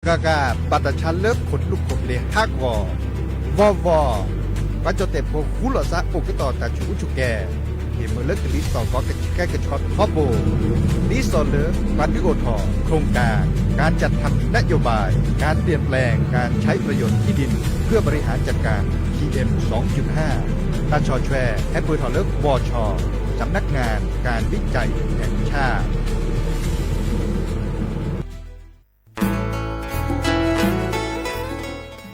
ဂၤဂၤ ဘၣ်တၢ်ဆါလၢခိၣ်သလုးခိၣ်ဘျ့းဟးဂီၤ, ဂီၤဂီၤ, ပှၤကၠီၣ်တဲၣ်ဖိဃူလိာ်သးအိၣ်ကတီၢ်တၢ်ဆူၣ်အူဆူၣ်ကဲ, ဟ့ၣ်မုာ်လၢကလံၤသီၣ်ဂီၤကဆှဲကဆှီထီဘိ, ဒ်သိးလၢ ပှၤဒုးအိၣ်ထီၣ် โครงการ การจัดทำนโยบาย การเปลี่ยนแปลงการใช้ประโยชน์ที่ดินเพื่อบริหารจัดการ พีเอ็มสองจุดห้า တၢ်ဆီၣ်ထွဲ ဟဲပၢၢ်ထီၣ်လၢ บช สำนักงานการวิจัยแห่งชาติ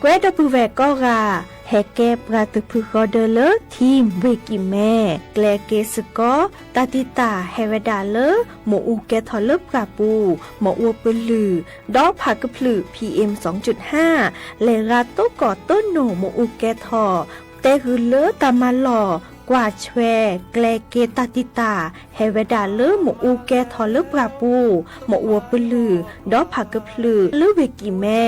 ကွဲဒီပုၢ်ဝဲၢ်ကိးဂၤ, ဟဲကဲပှၤသုးဖုဃီဒၢလၢ ထံၣ်ဝ့ၢ်ကံၢ်မဲ, ကျဲက့ၤစ့ၢ်ကီး တၢ်တံာ်တာ်ဟဲဝဲဒၣ်လၢ မ့ၣ်အူကဲထီၣ်လၢပှၢ်ပူၤ, မ့ၣ်အူပလုၢ်, ဒီးဖးကဖျုး PM စူၣ်ဟၣ်, လဲၤရၤသိကီၣ်သိနိၣ်မ့ၣ်အူကဲထီၣ်, တဲဂုာ်လၢတၢ်မၤလီၢ်ကွၢ်ထွဲ ကျဲက့ၤတၢ်တံာ်တာ် ဟဲဝဲဒၣ်လၢမ့ၣ်အူကဲထီၣ်လၢပှၢ်ပူၤ, မ့ၣ်အူပလုၢ်, ဒီးဖးကဖျုးလၢဝ့ၢ်ကံၢ်မဲ,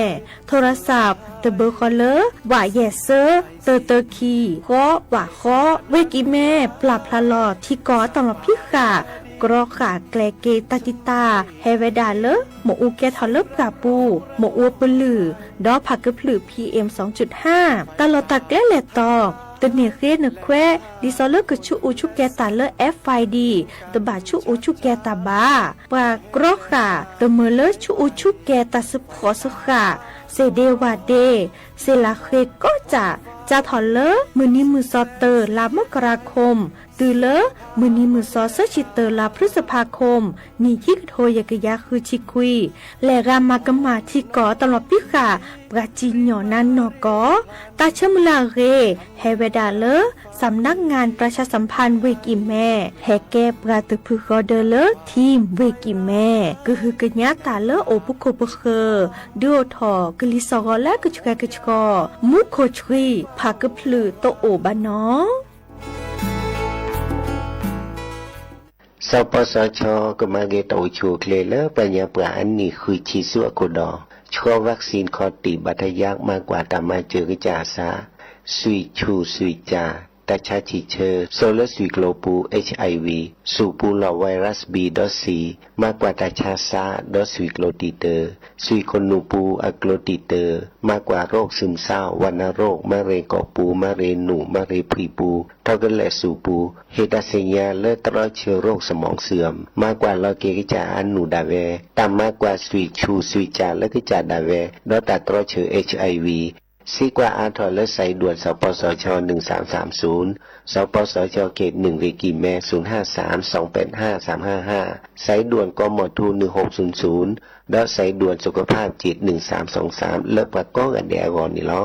ထိရစး တဘၢဃီလၢ ဝးယဲၢ်စၢ တၢတၢခံ ဃီးဝးဃီး, ဝ့ၢ်ကံၢ်မဲ ပျၢ်ဖျါလီၤထံကီၢ်အတၢ်လီၤဖံးဃာ်, ကြီဃာ်ကျဲက့ၤတၢ်တံာ်တာ် ဟဲဝဲဒၣ်လၢ မ့ၣ်အူကဲထီၣ်လၢပှၢ်ပူၤ, မ့ၣ်အူပလုၢ်, ဒီးဖးကဖျုး PM စူၣ်ဟၣ်, တၢ်လီၢ်တၢ်ကျဲလဲၤတီၤ တန့ၢ်ဃ့နခွဲး ဒ်သိးလၢကဆူးအူဆူးကဲၤတၢ်လၢ FID တဘၣ်ဆူးအူဆူးကဲၤတၢ်ဘၣ်. ပှၤကြီဃာ် တမုာ်လၢဆူးအူဆူးကဲၤတၢ်စ့ဖှီၣ်စဃာ်, စ့ၣ်ဒ့ဝၣ်ဒ့, စ့ၣ်လးဃ့ကိးကၠၢ်, စးထီၣ်လၢမုၢ်နံၤမုၢ်သီတၢ လါမကရၤခိၣ် တုၤလၢ မုၢ်နံၤမုၢ်သီဆၢဆံတၢ လါဖျုစဖးခိၣ် နံၣ်ခံကထိယဲၢ်ကယၤဃုဆံခွံ, လဲၤဂၤမၤကမၣ်ထံကီၢ်အတၢ်လီၤဖံးဃာ် ပှၤစံၣ်ညီၣ်နါနီၢ်ကီၢ်, တၢ်ဆၢမုၢ်လၢ်အဂ့ၢ် ဟဲဝဲဒၣ်လၢ สำนักงานประชาสัมพันธ์ ဝ့ၢ်ကံၢ်မဲ, ဟဲကဲပှၤသုးဖုဃီဒၢလၢ ထံၣ်ဝ့ၢ်ကံၢ်မဲ, ကဟုကညးတၢ်လၢအိၣ်ပူၤခိၣ်ပဃၢၤ, ဒုးအိၣ်ထီၣ်ကလံၤသီၣ်ဂီၤလၢကဆှဲကဆှီ, မူခိၣ်ဆှံ ဖးကဖျုးတအိၣ်ဘၣ်နီၤ. စီၤပီစီၤခၠီ ကမၤဂ့ၤတၢ်အိၣ်ဆူၣ်အိၣ်ချ့လၢပှၤကညီပှၤအနံၣ်ဃုဆံဆူအခိၣ်ဒီး ဆှီ vaccine ခီၣ်တံၢ်ဘၣ်တၢ်ယါ မၤကွၢ်တၢ်မၤစၢၤကစၢ်အသး, ဆွံၣ်ဆူၣ်ဆွံၣ်ကၠၢ် တၢ်ဆါဆံၣ်ဆၢ စိာ်လၢဆွံၣ်ကျိၤပူၤ HIV, ဆူၣ်ပူၤလီၢ် virus B ဒီး C, မၤကွၢ်တၢ်ဆါသး ဒီးဆွံၣ်ကျိၤတံာ်တၢ, ဆွံၣ်ခိၣ်နူာ်ပူၤအကျိၤတံာ်တၢ, မၤကွၢ်ရိၣ် ซึมเศร้า, ဝဏ္ณโรค, မၤရ့ၣ်ကီၢ်ပူၤ, မၤရ့ၣ်နူာ်, မၤရ့ၣ်ဖှံပူၤ, ထီၣ်ကလဲာ်ဆူၣ်ပူၤ, ဟ့ၣ်တၢ်သ့ၣ်ညါလၢတြီဆၢရိၣ် สมองเสื่อม, မၤကွၢ်လီၤက့ၤကစၢ်အနူၢ်ဒၣ်ဝဲ, တၢ်မၤကွၢ်ဆွံၣ်ဆူၣ်ဆွံၣ်ကၠၢ်လၢကစၢ်ဒၣ်ဝဲ, ဒီးတၢ်တြီဆၢ HIV, စံးကွၢ်အါထီၣ်လၢ สายด่วน สปสช หนึ่งสามสามศูนย์, สปสช เขตหนึ่ง ဝ့ၢ်ကံၢ်မဲ ศูนย์ห้าสาม สองแปดห้า สามห้าห้า, สายด่วน กมท หนึ่งหกศูนย์ศูนย์ ဒီး สายด่วนสุขภาพจิต หนึ่งสามสองสาม လၢပှၤကိးဂၤဒဲးအဂီၢ်န့ၣ်လီၤ.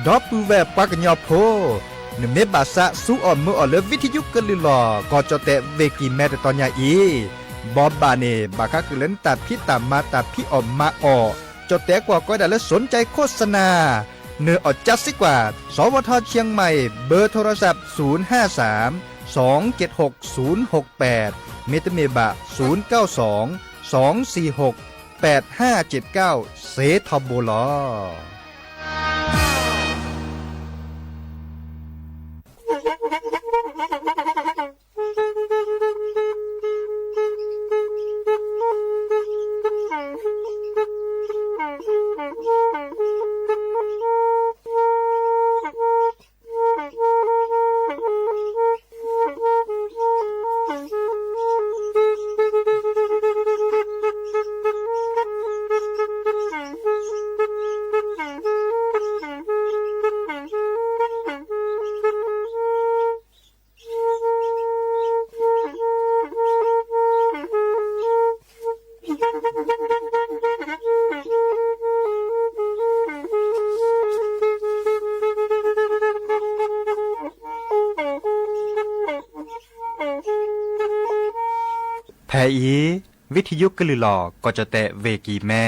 ဒီပုၢ်ဝဲၢ်ပှၤကညီဖိ, နမ့ၢ်ဘၣ်သးစူအီၣ်မုာ်အီၣ်လၢ ဝံထယုကလုၢ်လီၢ် ကီၢ်ကၠီၣ်တဲၣ်ဝ့ၢ်ကံၢ်မဲတတီၤညါအံၤ, ဘီဘၣ်န့ၣ် ဘၣ်ဃးဃုာ်လၢနတၢ်ဖံးတၢ်မၤတၢ်ဖံးအီၣ်မၤအီၣ်, ကၠီၣ်တဲၣ်ကွၢ်ကီဒၣ်လၢ สนใจโฆษณา နၢ်အီၣ်ကၠါစ့ၢ်ကီး, สวท เชียงใหม่ เบอร์โทรศัพท์ ศูนย์ห้าสาม สองเจ็ดหก ศูนย์หกแปด မ့တမ့ၢ်ဘၣ် ศูนย์เก้าสอง สองสี่หก แปดห้าเจ็ดเก้า စ့ထီဘိလီၤ. ဖဲအံၤ ဝံထယုကလုၢ်လီၢ် ကီၢ်ကၠီၣ်တဲၣ်ဝ့ၢ်ကံၢ်မဲ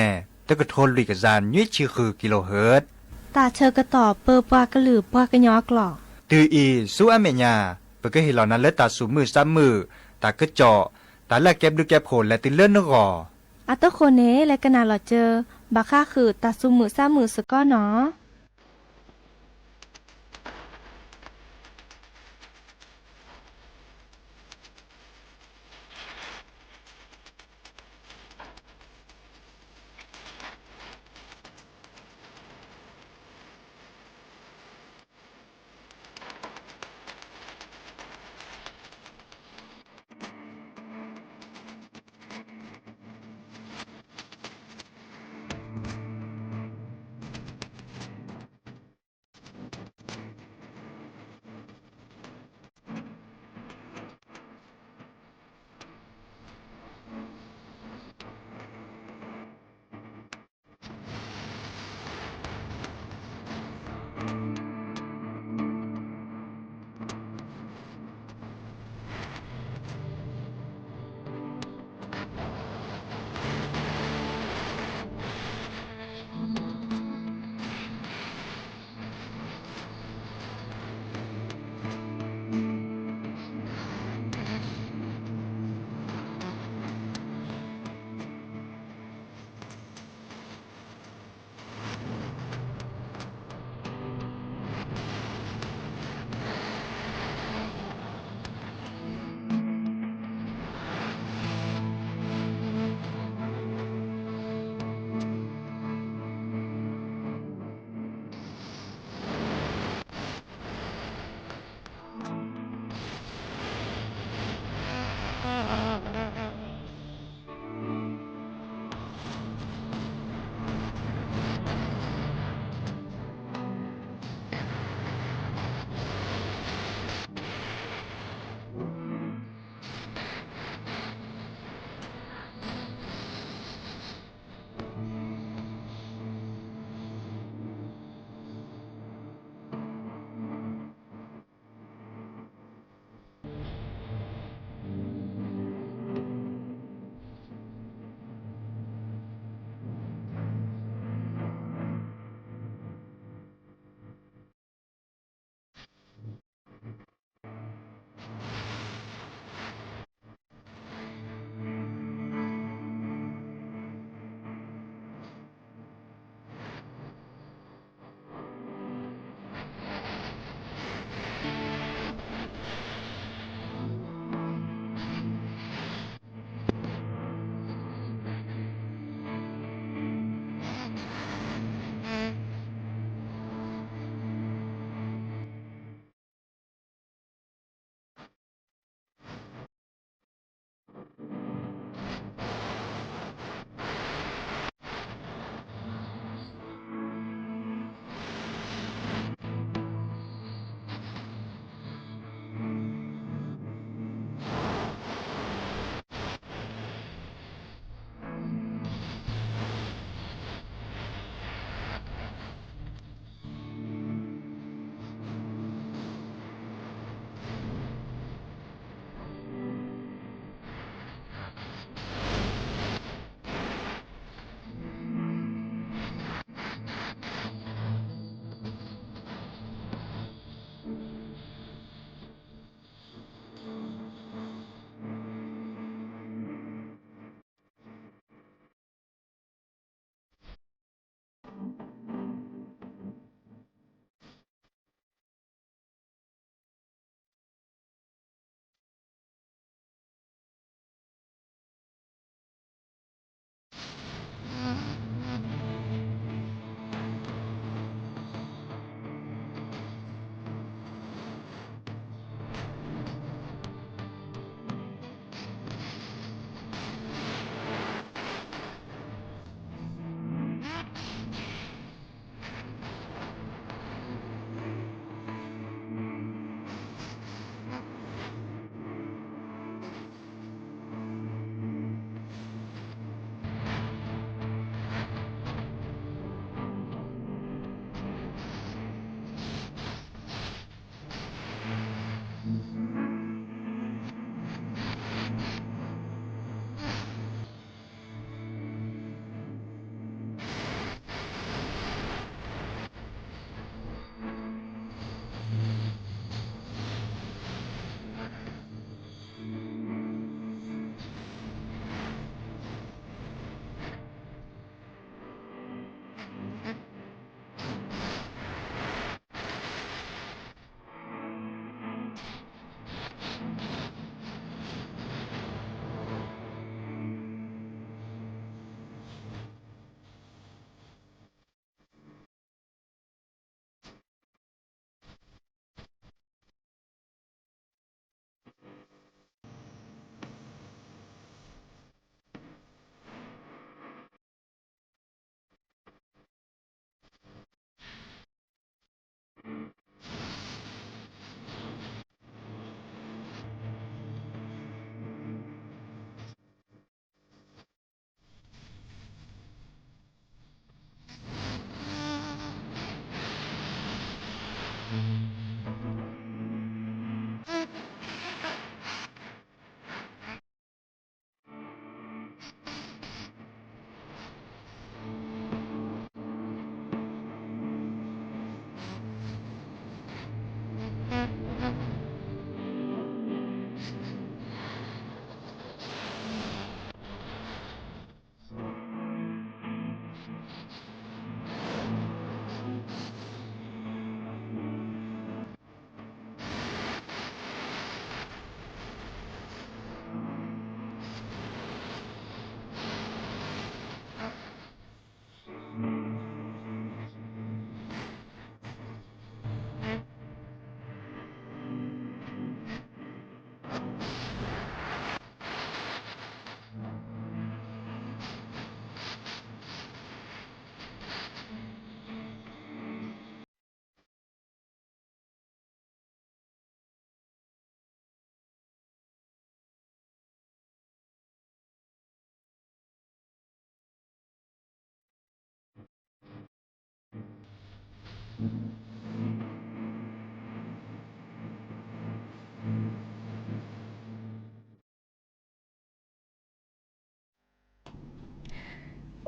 တကထိလွံၢ်ကယၤနွံဆံဃု kilohertz တၢ်ဆၢကတီၢ်ပၢပှၤကလုာ်ပှၤကညီအကျိာ် တုၤအံၤ ဆူအမဲာ်ညါ ပကဟ့ၣ်လီၤနၤလၢတၢ်သူၣ်မုာ်သးမုာ်, တၢ်ကစီၣ်, တၢ်လၢအကဲဘျုးကဲဖှိၣ်လဲၤတုၤလၢနဂီၢ်. အတဃိန့ၣ် လဲၤကနၣ်လီၤစၢၤ ဘၣ်ဃးဃုာ်တၢ်သူၣ်မုာ်သးမုာ်စ့ၢ်ကီးနီၤ.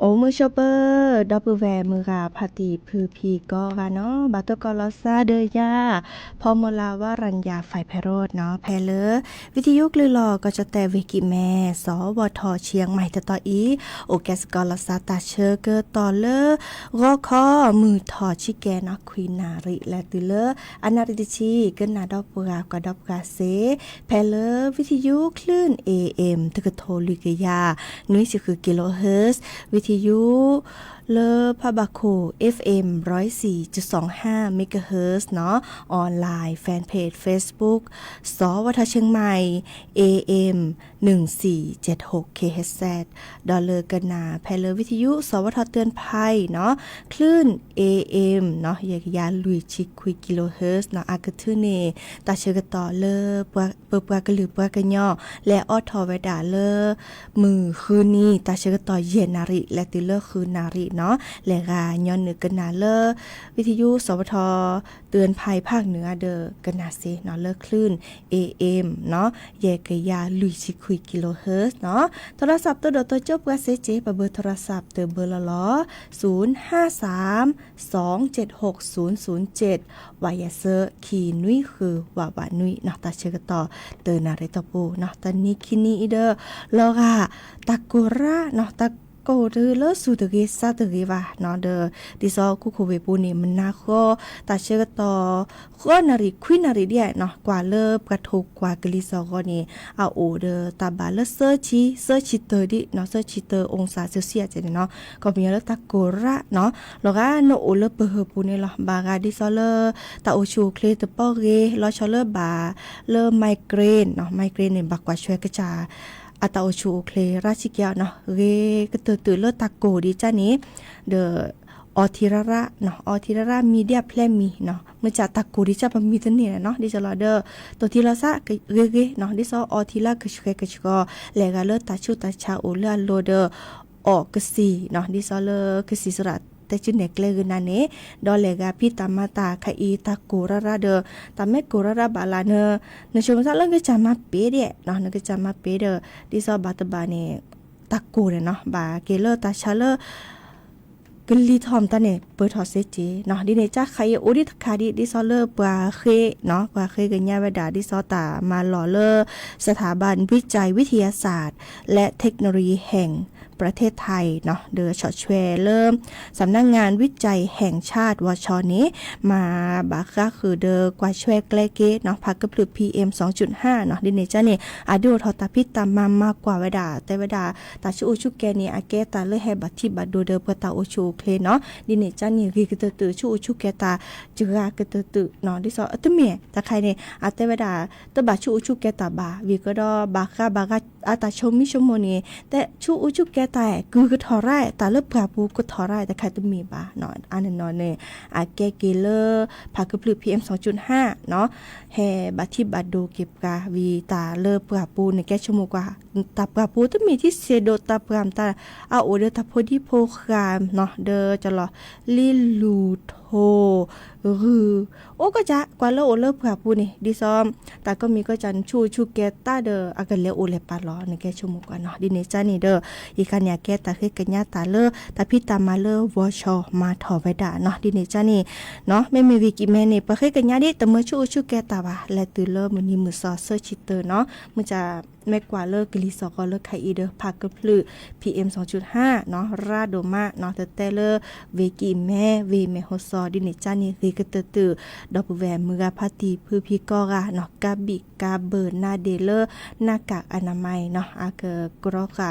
အိၣ်မုာ်ဆိးပၢၤ ဒီပုၢ်ဝဲၢ်မုၢ်ဂၤဖါတံၢ်ဖုဖံကိးဂၤနီၤ, ဘၣ်တကိးလီၤသးဒီးယၤ ဖီမုၢ်လၢ်ဝါရၤယၤ ဖဲးဖဲးရိးနီၤ, ဖဲလၢ ဝံသယုကလုၢ်လီၤ ကီၢ်ကၠီၣ်တဲၣ် ဝ့ၢ်ကံၣ်မဲ စီၤဝီၤထီၣ်ဆံၣ်မဲၣ် တတီၤအံၤ, အိၣ်ကဲစ့ၢ်ကီးလီၤသးတၢ်ဆၢကတီၢ်လၢ ဂီၤခီ မုၢ်ထီၣ်ဆံကဲနီၤ ခွံနၣ်ရံၣ် လဲၤတုၤလၢ အနၣ်ရံၣ်တဆံ ကနၣ်ဒီးပှၤ ကွၢ်ဒီးပှၤစ့ၢ် ဖဲလၢ ဝံသယုကလုၢ် A M တကထိလွံၢ်ကယၤ နွံဆံဃု kilohertz, ဝံသယု လၢဖးဘၣ်ခိၣ် F M ร้อยสี่จุดสองห้าเมกะเฮิรตซ์နီၤ, online fan page Facebook စီၤဝီၤထီၣ်ဆံၣ်မဲၣ် A M หนึ่งสี่เจ็ดหก K H Z ဒီးလၢကနၣ်ဖဲလၢ ဝံသယု စီၤဝီၤထီၣ် เตือนภัยနီၤ คลื่น A M နီၤ ယဲၢ်ကယၤလွံၢ်ဆံခွံ kilohertz နီၤ, အကထုးန့ၢ် တၢ်ဆၢကတီၢ်လၢ ပပှၤကလုာ်ပှၤကညီ လဲၤအိးထီၣ်ဝဲဒၣ်လၢ မုၢ်ဃုနံၤ တၢ်ဆၢကတီၢ်ယဲၢ်နၣ်ရံၣ် လဲၤတုၤလၢဃုနၣ်ရံၣ်နီၤ, လဲၤဂၤညီနုၢ်ကနၣ်လၢ ဝံသယု စီၤဝီၤထီၣ် เตือนภัย ภาคเหนือ ဒီးကနၣ်စ့ၢ်နီၤ လၢ คลื่น A M နီၤ ယဲၢ်ကယၤလွံၢ်ဆံခွံ kilohertz နီၤ, โทรศัพท์ တဒိၣ်တကၠိပှၤစ့ၢ်ကီး ပဘၢ โทรศัพท์ တဘၢလီၤလီၤ ศูนย์ห้าสาม สองเจ็ดหก ศูนย์ศูนย์เจ็ด ဝးယဲၢ်ဆၢ ခံနွံဃု ဝးဝးနွံနီၤ, တၢ်ဆၢကတီၢ် တနၣ်ရံၣ်တီၢ်ပူၤနီၤ, တနံၤခံနံၤအံၤဒီး လီၤဂာ် တၢ်ကိၢ်ရၣ်နီၤ, တၢ်ကိၢ်တုၤလၢဆူၣ်တဂ့ၤ စါတဂ့ၤဘၣ်နီၤ, ဒီး ဒ်သိးခိၣ်ခိၣ်ဝ့ၢ်ပူၤန့ၣ် မနၤဃီ တၢ်ဆၢကတီၢ် ဃိးနၣ်ရံၣ် ခွံနၣ်ရံၣ်ဒ်နီၤ, ကွၢ်လၢပှၤထိၣ်ကွၢ်ကလံၤစိးဂီၤန့ၣ် အအိၣ်ဒီးတၢ်ဘၣ်လၢသၢဆံ သၢဆံတၢဒ်နီၤ, သၢဆံတၢ องศาเซลเซียส န့ၣ်နီၤ, ခီပညီလၢတၢ်ကိၢ်ရၣ်နီၤ, လီၤဂာ်နအိၣ်လၢပဟၢၣ်ပူၤန့ၣ်လီၤ, ဘၣ်ဂၤဒ်သိးလၢ တၢ်အိၣ်ဆူၣ်အိၣ်ချ့တပီၢ်ဂ့ၤ, လီၤဆီလၢဘၣ်လၢ migraine နီၤ, migraine န့ၣ် ဘၣ်ကွၢ်ဆွဲကစၢ် အတၢ်အိၣ်ဆူၣ်အိၣ်ချ့ရၣ်ဆံကဲအီၤနီၤ, ဂ့ၤကတၢၢ်တုၤလၢတၢ်ကိၢ်ဒံးကၢ်န့ၣ် ဒီး အီထံရၣ်ရၣ်နီၤ, အီထံရၣ်ရၣ် မံဒ်အဖျဲၣ်မံနီၤ, မ့ၢ်ကၢ်တၢ်ကိၢ်ဒံးကၢ်ပမံတန့ၢ်နီၤ, ဒ်သိးလီၤဒီး တိၢ်ထံလီၤဆၣ်ဂ့ၤဂ့ၤနီၤ, ဒ်သိးအီထံလၢကဆှဲကဆှီ, လဲၤဂၤလၢတၢ်ဆူးတၢ်ဆါအိၣ်လၢအလိၤဒီး အီၣ်ကသံၣ်နီၤ, ဒ်သိးလၢကသံၣ်သရၣ်တဲဆူနဲၣ်ကျဲဂ့ၤနၤန့ၣ်, ဒီးလဲၤဂၤဖံးတၢ်မၤတၢ်ခါအံၤ တၢ်ကိၢ်ရၣ်ရၣ်ဒီး တၢ်မ့ၢ်ကိၢ်ရၣ်ရၣ်ဘၣ်လၢန နဆိမိၣ်သးလၢနကစၢ်မၤပ့ၤဒဲးနီၤ, နကစၢ်မၤပ့ၤဒီး ဒ်သိးဘၣ်တဘၣ်န့ၣ် တၢ်ကိၢ်န့ၣ်နီၤ, ဘၣ်က့ၤလၢတၢ်ဆါလၢ ကလံၤထီၣ်မတၤန့ၣ် ပၢၢ်ထီၣ်စ့ၢ်ကီးနီၤ, ဒ်န့ၣ်ကၢ်ခါအံၤအိၣ်ဒံးတခါဒံး ဒ်သိးလၢပှၤဃ့နီၤ, ပှၤဃ့ကညးဝဲဒၣ် ဒ်သိးတၢ်မၤလီၢ်လၢ สถาบันวิจัยวิทยาศาสตร์และเทคโนโลยีแห่งประเทศไทยနီၤ, ဒီးဆီၣ်ထွဲလၢ สำนักงานวิจัยแห่งชาติ วช န့ၣ် မၤဘၣ်ဃးဃုာ်ဒီးကွၢ်ဆွဲကျဲက့ၤနီၤ ဖးကဖျၢၣ် P M စူၤကၠုၣ်ဟၣ်နီၤ, ဒ်န့ၣ်ကၢ်န့ၣ် အဒုးအိၣ်ထီၣ်တၢ်ဖံးတၢ်မၤမၤကွၢ်ဝဲဒၣ် တဲဝဲဒၣ် တၢ်ဆူးအိၣ်ဆူးကဲန့ၣ် အကဲတၢ်လၢဟဲဘၣ်ထံဘၣ်ဒိဒီးပှၤတၢ်အိၣ်ဆူၣ်အိၣ်ချ့နီၤ, ဒ်န့ၣ်ကၢ်န့ၣ် ဂ့ၤကတၢၢ်တုၤ ဆူးအိၣ်ဆူးကဲတၢ် စှၤကတၢၢ်တုၤနီၤ, ဒ်သိးတမ့ၢ်တခါန့ၣ် အတဲဝဲဒၣ် တဘၣ်ဆူးအိၣ်ဆူးကဲတၢ်ဘၣ် ဝံၤကဒီးဘၣ်ဃးဘၣ်ဃး အတၢ်ဆိမိၣ်ဆိကမိၣ်န့ၣ် တဲဆူးအိၣ်ဆူးကဲတၢ် ကုၢ်ကထီၣ်ရၣ် တၢ်လၢပှၢ်ပူၤကထီၣ်ရၣ်တခါတမ့ၢ်ဘၣ်နီၤ, အါန့ၣ်နီၤန့ၣ် အကဲက့ၤလၢ ဖးကဖျၢၣ် P M စူၤကၠုၣ်ဟၣ်နီၤ, ဟဲဘၣ်ထံဘၣ်ဒိက့ၤပှၤဝံၤတၢ်လၢပှၢ်ပူၤန့ၣ် ကဲဆိကမိၣ်ကွၢ် တၢ်ပှၢ်ပူၤတမ့ၢ်ထံဆ့းဒိၣ်တၢ်ပှၢ်မတၤ အအိၣ်ဒီးတၢ်ဖိဒံဖိဃာ်နီၤ ဒီးကလီၤ လံလူၢ်ထိၣ် ဂုၢ် အိၣ်ကီၢ်ကၢ် ကွၢ်လၢအိၣ်လၢပှၢ်ပူၤန့ၣ် ဒ်သိး တၢ်ကိးမံၤကိးကၢ်န့ၣ် ဆူးအိၣ်ဆူးကဲတၢ်ဒီး အကလဲၤအိၣ်လဲၤပာ်လီၤ နကဲဆိကမိၣ်ကွၢ်နီၤ, ဒ်န့ၣ်ကၢ်န့ၣ်ဒီး ယခါန့ၣ် အကဲတၢ်ဃ့ကညးတၢ်လၢ တၢ်ဖံးတၢ်မၤလၢ ဝီၤဆီမၤထီၣ်ဝဲဒၣ်နီၤ, ဒ်န့ၣ်ကၢ်န့ၣ်နီၤ မ့မ့ၢ်ဝံၤကံၣ်မဲန့ၣ် ပှၤဃ့ကညးဒ် တမၢဆူးအိၣ်ဆူးကဲတၢ်ဘၣ် လဲၤတုၤလၢမုၢ်နံၤမုၢ်သီသၢဆံတၢနီၤ, မုၢ်ကၢ် မ့ၢ်ကွၢ်လၢကလံၤစိးကီးလၢခါအံၤဒီး ဖးကဖျၢၣ် P M စူၤကၠုၣ်ဟၣ်နီၤ ရၢ်ဒိၣ်မးနီၤ တတဲလၢ ဝ့ၢ်ကံၣ်မဲ ဝ့ၢ်မဲၢ်ဟိၣ်စီၤ ဒ်န့ၣ်ကၢ်န့ၣ် ဂ့ၤကတၢၢ်တုၤ ဒီပုၢ်ဝဲၢ်မုၢ်ဂၤဖါတံၢ်ဖုဖံကိးဂၤနီၤ ကးဘံၣ်ကးဘၢၣ်နါဒ့ၣ်လၢ หน้ากากอนามัยနီၤ အကကြီဃာ် ဖးက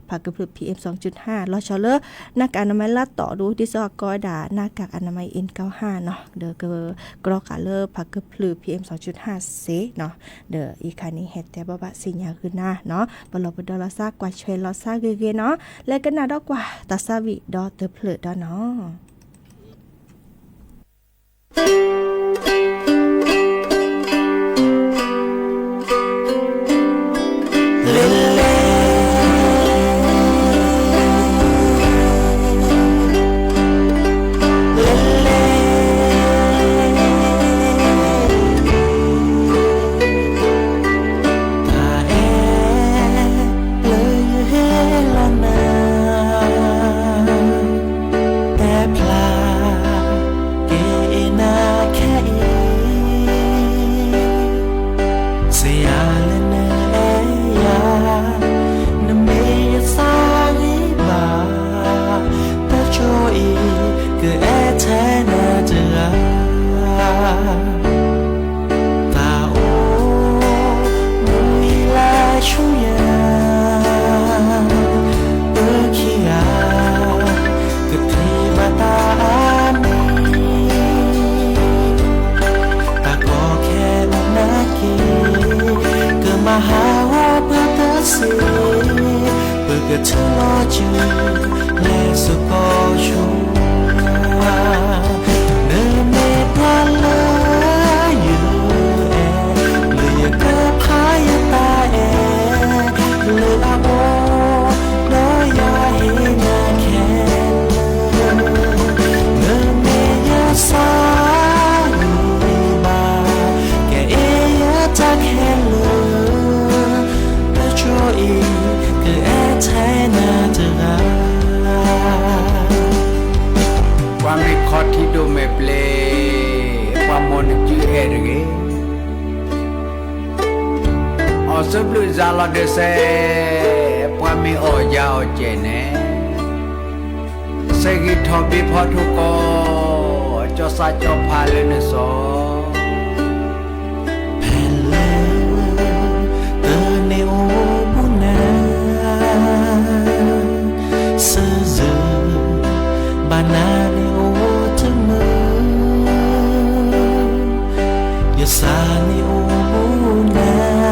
ဖျၢၣ် P M စူၤကၠုၣ်ဟၣ် လီၤဆီလၢ หน้ากากอนามัย လၢတီၢ်ဒိၣ် ဒ်သိးအကိးဝဲဒၣ် หน้ากากอนามัย เอ็น เก้าห้าနီၤ ဒီးကကြီဃာ်လၢဖးကဖျၢၣ် P M စူၤကၠုၣ်ဟၣ်စ့ၢ်နီၤ ဒီးအံၤခါန့ၣ် ဟဲတဲဘၣ်ဘၣ်စံၣ်ညီၣ်ဂုာ်နၤနီၤ ပလီၢ်ပဒီလီၤသး ကွၢ်ဆွဲလီၤသးဂ့ၤဂ့ၤနီၤ လဲၤကနၣ်ဒီးကွၢ် တၢ်သးဝံၣ်ဒီတဖျၢၣ်ဒီးနီၤ. လီၤစၢၤ လဲၤစ့ၢ်ကီးဆူ နမ့ၢ်ပှၤလၢယအဲၣ် လၢယကဖးယသးအဲၣ် လၢအအိၣ် ဒီးယၤဟ့ၣ်နၤခဲလၢာ် နမ့ၢ်ယသးဂံၢ်ဘါ ကအဲၣ်ယတၢ်ခဲလၢာ် တကၠိအံၤ ကအဲၣ်ထဲနၤတဂၤ ပှၤမ့ၢ်ခီထံဒိၣ်မဲာ်ဘျဲၣ် ပှၤမိၢ်နစုအဲၣ်တဂ့ၤ အီၣ်စၢဘျုးစးလီၤဒၢးစဲး ပှၤမ့ၢ်အီၣ်ယၤအီၣ်ကဲၣ်န့ၣ် စဲးဂံၢ်ထီၣ်ဘ့ဖီထိၣ်ကီး ကၠီစးကၠီဖးလၢနစီၤ ဖဲလၢ တန့ၢ်အိၣ်ဘူးနၤ စၢၤစၢၤ ဘၣ်နၤန့ၣ်အိၣ်တမုာ် ယသးန့ၣ်အိၣ်ဘူးနၤ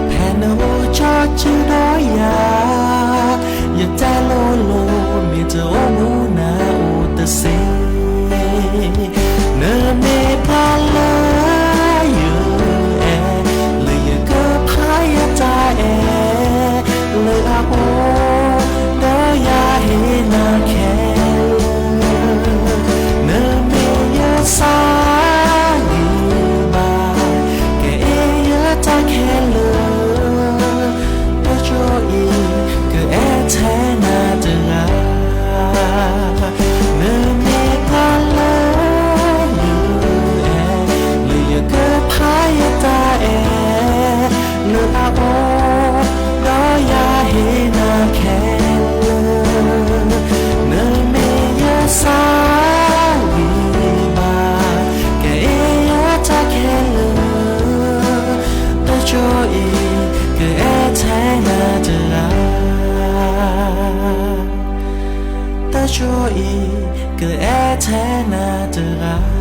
ဖဲနအိၣ်ကၠီစုဒီးယၤ ယတဲလိၤလိၤ မ့ၢ်တအိၣ်ဘူးနၤအိၣ်တသ့ နမ့ၢ်ပှၤလၢယအဲၣ် လၢယကဖးယသးအဲၣ် လၢအအိၣ် ဒီးယၤဟ့ၣ်နၤခဲလၢာ် နမ့ၢ်ယသးဂံၢ်ဘါ ကအဲၣ်ယတၢ်ခဲလၢာ် တကၠိအံၤ ကအဲၣ်ထဲနၤတဂၤ နမ့ၢ်ပှၤလၢယအဲၣ် လၢယကဖးယသးအဲၣ် လၢအအိၣ် ဒီးယၤဟ့ၣ်နၤခဲလၢာ် နမ့ၢ်ယသးဂံၢ်ဘါ ကအဲၣ်ယတၢ်ခဲလၢာ် တကၠိအံၤ ကအဲၣ်ထဲနၤတဂၤ တကၠိအံၤ ကအဲၣ်ထဲနၤတဂၤ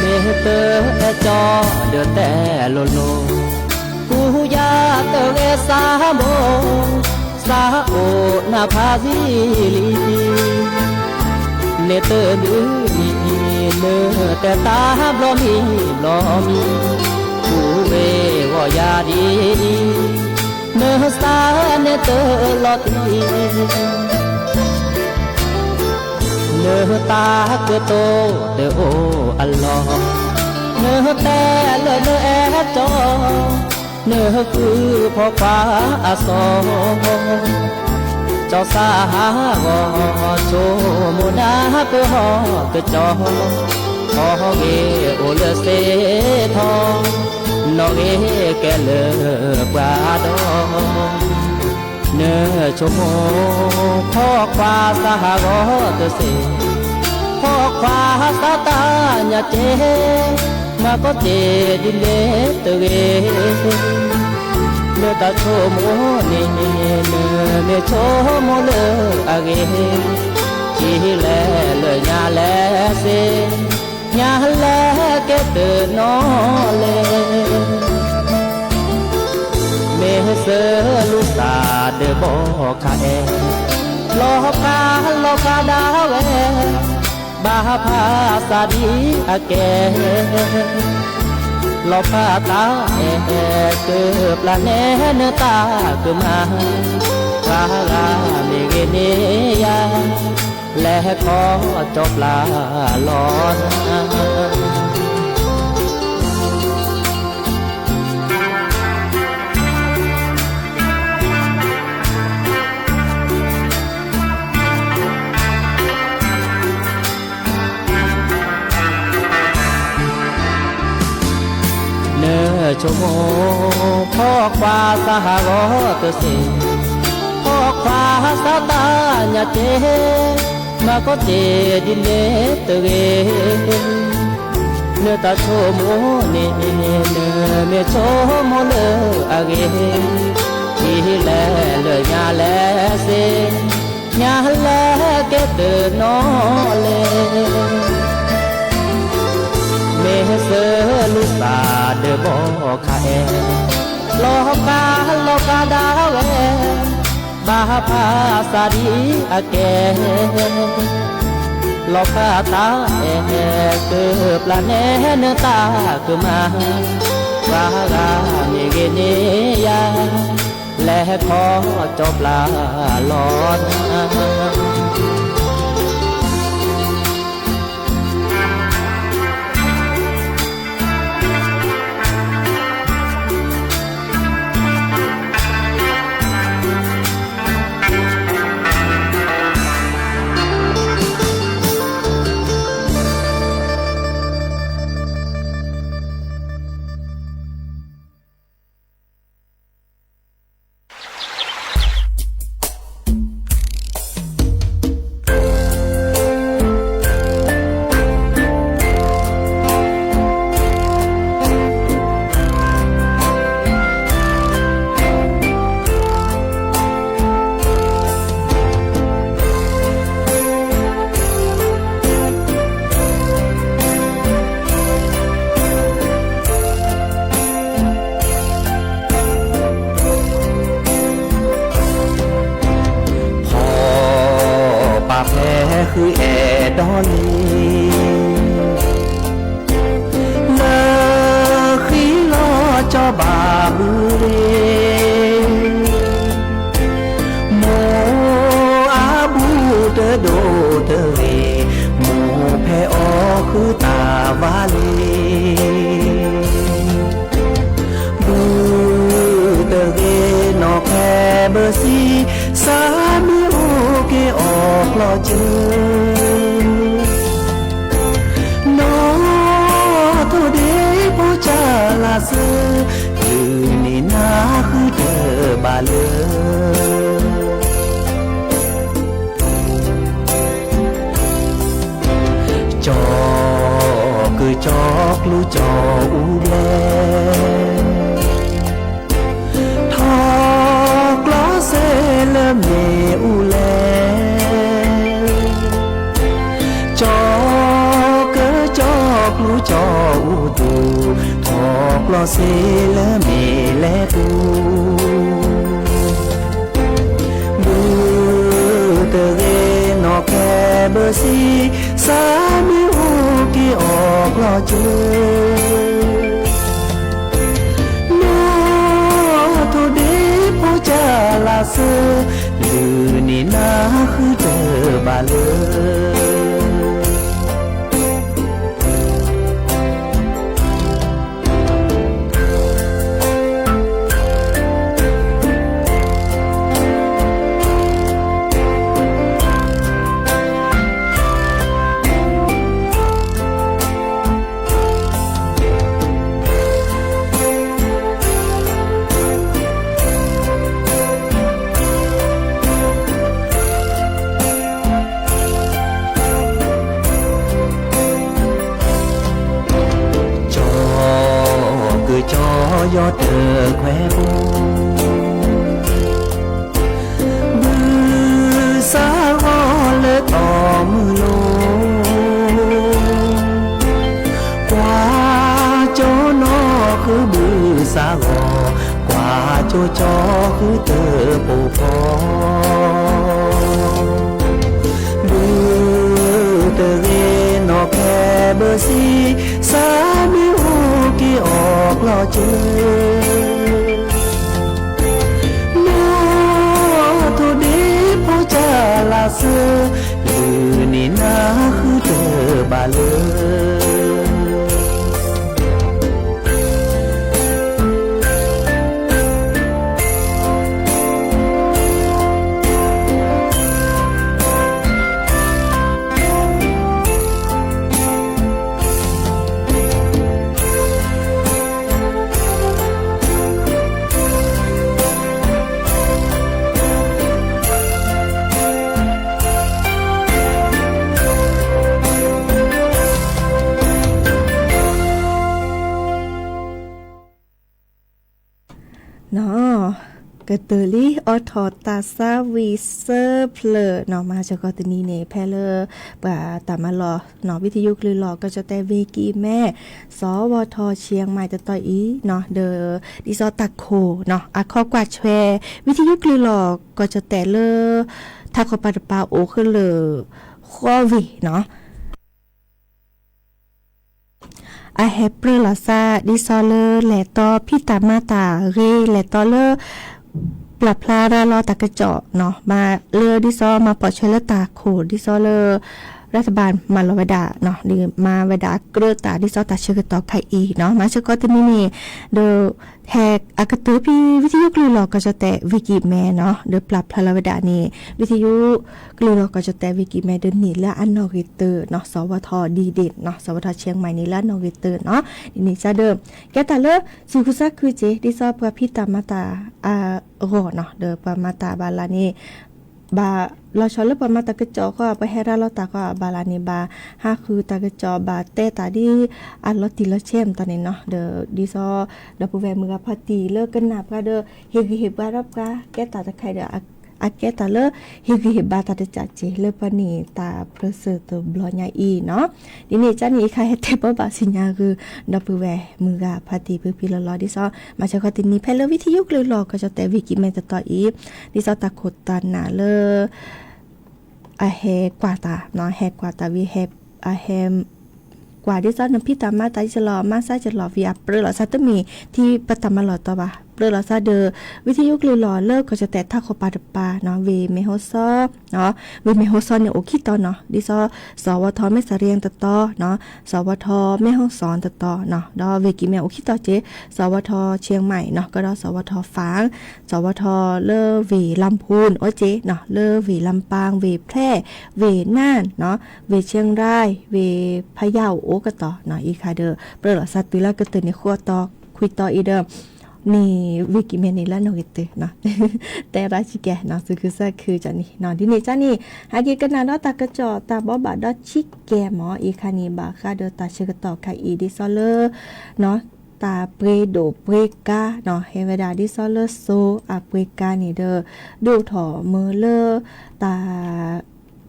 မ့ၢ်တအဲၣ်ကၠီဒီးတဲလိၤလိၤ, ကူယၤတဂဲၤစၢ်ဘိ, စၢ်အိၣ်နၢ်ဖးဆံလံ, န့ၣ်တဒုးမံၤ နတဲတၢ်ဘျီမံၤဘျီမံၤ, ကူဝဲဂီၤယၤဒ်အံၤ, နစၢ်န့ၣ်တလီၤတံၢ် နတၢ်ကတိၤတအိၣ်အလီၢ်, နတဲလၢနအဲၣ်ကၠီ, နဃုဖီၣ်ခွါအစီၤ, ကၠီစၢ်ဟးဂီၤ ဆိကမိၣ်နၢ်ပၢၢ်ဟီၣ်ကၠီ, ဟီၣ်ဂ့ၤအိၣ်လၢစ့ထီ, နီၣ်ဂ့ၤကဲလၢပှၤဒီး နဆိကမိၣ် ဖီၣ်ခွါစၢ်ဟးဂီၤတစ့ၢ်, ဖီၣ်ခွါစၢ်တၢ်ညၣ်က့, မၤကီၢ်က့ၤဒ်လဲၣ်တဂ့ၤ, လၢတၢ်ဆိကမိၣ်န့ၣ် နမ့ၢ်ဆိကမိၣ်လၢအဂ့ၤ, ထံလဲၣ်လၢညါလဲၣ်စ့ၢ် ညါလဲၣ်ကဲတနီၤလဲၣ်, မ့ၢ်စၢၤလူၤသးဒီးဘီခါအဲၣ်, လီၤဖးလီၤဖးဒၣ်ဝဲ, ဘၣ်ဖးစၢ်ဒ်အကဲ, လီၤဖးတၢ်အဲၣ် ကပျၢ်နဲနတၢ်ကမၣ်, ပှၤဂၤမ့ၢ်ဂ့ၤန့ၢ်ယၤ လဲၤခီကၠီပျၢ်လီၤနၤ, နဆိကမိၣ် ဟီၣ်ခွါစးဟးဂီၤတစ့ၢ်, ဟီၣ်ခွါစးတၢ်ညၣ်ကဲ, မၤကီၢ်စ့ၢ်ဒ်န့ၣ်တဂ့ၤ, နတၢ်ဆိကမိၣ်န့ၣ် နမ့ၢ်ဆိကမိၣ်လၢအဂ့ၤ, ဒ်လဲၣ်လၢညါလဲၣ်စ့ၢ်, ညါလဲၣ်ကဲတနီၤလဲၣ်. မ့ၢ်စၢၤလူၤသးဒီးဘီခးအဲၣ်, လီၤကါလီၤကါဒၣ်ဝဲ, ဘၣ်ဖးစးဒ်အကဲ, လီၤဖးတၢ်အဲၣ်, ကပျၢ်နဲနတၢ်ကမၣ်, ပှၤဂၤမ့ၢ်ဂ့ၤန့ၢ်ယၤ, လဲၤခီကၠီပျၢ်လီၤနၤ. ဖီၣ်ပာ်ဖဲဃုအဲၣ်ဒိးလံ, လၢဃံလီၤကၠီဘၣ်ဘုရ့ၣ်, မိၢ်အဘူးတဒိၣ်တဂ့ၤ, မိၢ်ဖဲအီၣ်ဃုတၢ်ဘါလံ. ဘုတဂ့ၤနီၢ်ခဲဘၢဆံ, စးမ့ၢ်အိၣ်က့ၤအီၣ်ကျီၢ်စၢၤ, နီၢ်ထိၣ်ဒ့ဖိကၢ်လၢ်စၢၤ, ဒုးန့ၢ်နၤဃုတၢ်ဘၣ်လၢ ကၠီၤကုၢ်ကၠီၤကျူကၠီၤအူဘျဲၣ်, ထီၣ်ကျီၢ်စ့လၢမ့ၣ်အူလဲၣ်, ကၠီၤကုၢ်ကၠီၤကျူကၠီၤအူသူၣ်, ထီၣ်ကျီၢ်စ့လၢမ့ၣ်လဲၣ်ပူၤ ဘုတဂ့ၤနီၢ်ခဲဘၢဆံ, စးမ့ၢ်အိၣ်က့ၤအီၣ်ကျီၢ်စၢၤ, နီၢ်ထိၣ်ဒ့ဖိကၢ်လၢ်စၢၤ, ဒုးန့ၢ်နၤဃုတၢ်ဘၣ်လၢ ကၠီၤကုၢ်ကၠီၤယီၤတခွဲးဖိ, ဘုစးဂီၤလၢတီၢ်မုၢ်လိၤ, ကွၢ်ကၠီၤနီၢ်ဃုဘုစးဂီၤ, ကွၢ်ကၠီၤကၠီၤဃုတၢ်ပိာ်ဖီ ဘုတဂ့ၤနီၢ်ခဲဘၢဆံ, စးမ့ၢ်အိၣ်က့ၤအီၣ်ကျီၢ်စၢၤ, နီၢ်ထိၣ်ဒ့ဖိကၢ်လၢ်စၢၤ, ဒုးန့ၢ်နၤဃုတၢ်ဘၣ်လၢ ကတၢၢ်လံ အိးထီၣ်တၢ်ဆါဝံၤစၢဖျၢၣ်နီၤ မၤစၢၤကီးတနံၤန့ၣ် ဖဲလၢ ပှၤတၢ်မၤလီၢ်နီၤ ဝံသယုကလုၢ်လီၢ် ကီၢ်ကၠီၣ်တဲၣ် ဝ့ၢ်ကံၢ်မဲ စီၤဝီၤထီၣ်ဆံၣ်မၢၣ်တတီၤအံၤနီၤ ဒီး ဒ်သိးတၢ်ခိၣ်နီၤ အခီကွၢ်ဆွဲ ဝံသယုကလုၢ်လီၢ် ကီၢ်ကၠီၣ်တဲၣ်လၢ ထးခီပၤတပၤအိၣ်ဃုာ်လၢ ဃီဝ့ၢ်နီၤ အဟဲပြၢလီၤသး ဒ်သိးလၢလဲၤတီဖံးတၢ်မၤတၢ်ဂ့ၤ လဲၤတီလၢ ပျၢ်ဖျါရၤလီၤတၢ်ကစီၣ်နီၤ မၤလၢဒ်သိးမၤပိာ်ဆွဲလၢတၢ်ခိၣ် ဒ်သိးလၢ ရၤသဘၣ်မၤလီၤဝဲဒၣ်နီၤ ဒ်မၤဝဲဒၣ်အကြၢးတၢ် ဒ်သိးတၢ်ဆၢကတီၢ်ခါအံၤနီၤ မၤစၢၤကီးတနံၤန့ၣ် ဒီး ဟဲအကတၢၢ်ဖဲဝံသယုကလုၢ်လီၢ် ကီၢ်ကၠီၣ်တဲၣ် ဝ့ၢ်ကံၢ်မဲနီၤ ဒီးပျၢ်ဖျါလီၤဝဲဒၣ်န့ၣ် ဝံသယုကလုၢ်လီၢ် ကီၢ်ကၠီၣ်တဲၣ် ဝ့ၢ်ကံၢ်မဲ ဒီးန့ၢ်လၢအနီၣ်ဂံၢ်တၢနီၤ စီၤဝီၤထီၣ်ဒံးဒ့ၣ်နီၤ စီၤဝီၤထီၣ်ဆံၣ်မၢၣ်န့ၢ်လၢအနီၣ်ဂံၢ်တၢနီၤ ဒ်န့ၣ်ကဒီး ကဲတၢ်လၢ သူၣ်ခုသးခုက့ၤ ဒ်သိးပှၤဖံးတၢ်မၤတၢ်အဂီၢ်နီၤ ဒီးပှၤမၤတၢ်ဘၣ်လၢ်န့ၣ် ဘၣ်လီၤဆီလၢပှၤမၤတၢ်ကစီၣ်ဃီ ပှၤဟဲရၤလီၤတၢ်ဃီဘၣ်လၢ်န့ၣ် ဘၣ်ဟးဃုတၢ်ကစီၣ် ဘၣ်တဲတၢ်ဒ် အလီၤတံၢ်လီၤဆဲးမတၤန့ၣ်နီၤ ဒီးဒ်သိး ဒီပုၢ်ဝဲၢ်မုၢ်ဂၤဖါတံၢ်လၢကနၣ်ပှၤဒီး ဟ့ၣ်ဂံၢ်ဟ့ၣ်ဘါဒီးပှၤ ကဲတၢ်တခါဒီး အကဲတၢ်လၢ ဟ့ၣ်ဂံၢ်ဟ့ၣ်ဘါတၢ်တကးက့ၤ လၢပှၤန့ၢ်တၢ်ပြၢၤစၢၤတဘျီညါအံၤနီၤ ဒ်န့ၣ်ကန့ၣ် အံၤခါဟဲတဲဘီဘၣ်ဆူညါဂုာ် ဒီပုၢ်ဝဲၢ်မုၢ်ဂၤဖါတံၢ်ဖုဖံလီၤလီၤ ဒ်သိး မၤစၢၤကီးတနံၤ ဖဲလၢဝံသယုကလုၢ်လီၢ် ကီၢ်ကၠီၣ်တဲၣ် ဝ့ၢ်ကံၢ်မဲ တတီၤအံၤ ဒ်သိးတၢ်ခိၣ်တၢ်နၢ်လၢ အဟဲကွၢ်တၢ်နီၤ ဟဲကွၢ်တၢ်ဝံၤ အဟဲ ကွၢ်ဒ်သိး နဖံးတၢ်မၤတၢ်ယလီၤ မၤစၢ်ယလီၤ ဝံၤအပြၢလီၤသး တမ့ၢ်ထံပတၢ်မၤလီၢ်တီၤဘၣ် ပြၢလီၤသးဒီး ဝံသယုကလုၢ်လီၢ်လၢ ကီၢ်ကၠီၣ်တဲၣ် ထးခီပၤတပၤနီၤ ဝ့ၢ်မဲၢ်ဟီၣ်စီ ဝ့ၢ်မဲၢ်ဟီၣ်စီန့ၣ်အိၣ်ခံတီၤနီၤ ဒ်သိး စီၤဝီၤထီၣ်မဲၢ်စရ့ၣ်တတီၤနီၤ စီၤဝီၤထီၣ်မဲၢ်ဟီၣ်စီတတီၤနီၤ ဒီးဝ့ၢ်ကံၢ်မဲအိၣ်ခံတီၤက့ၤ စီၤဝီၤထီၣ်ဆံၣ်မၢၣ်နီၤ ကဒီးစီၤဝီၤထီၣ်ဖၣ် စီၤဝီၤထီၣ်လၢဝ့ၢ်လါပူၤအိၣ်က့ၤနီၤ လၢဝ့ၢ်လါပၢ် ဝ့ၢ်ဖျဲၣ် ဝ့ၢ်နၢၣ်နီၤ ဝ့ၢ်ဆ့ရၣ် ဝ့ၢ်ဖယၢၣ်အိၣ်ကတီၤနီၤ အံၤခါဒီး ပြၢလီၤသးတုၤလၢကတၢၢ်န့ၣ် ဃိးတီၤ ခွံတီၤအံၤဒီး န့ၣ် ဝ့ၢ်ကံၢ်မဲန့ၣ်လၢနီၣ်ဂံၢ်တၢနီၤ တဲရၣ်ဆံကဲနီၤ သူၣ်ခုသးခုကန့ၣ်နီၤ ဒ်န့ၣ်ကန့ၣ် ဟဲက့ၤကနၣ်ဒီးတၢ်ကစီၣ်တၢ်ဘီဘၣ်ဒီးဆံကဲမး အံၤခါန့ၣ် ဘၣ်ဃးဒီးတၢ်ဆၢကတီၢ်ခါအံၤဒ်သိးလၢ တၢ်ပှ့ၤဒိၣ်ပှ့ၤကါနီၤ ဟဲဝဲဒၣ်ဒ်သိးလၢစိၤအပှ့ၤကါန့ၣ်ဒီး ဒိၣ်ထီၣ်မ့ၢ်လၢ တၢ်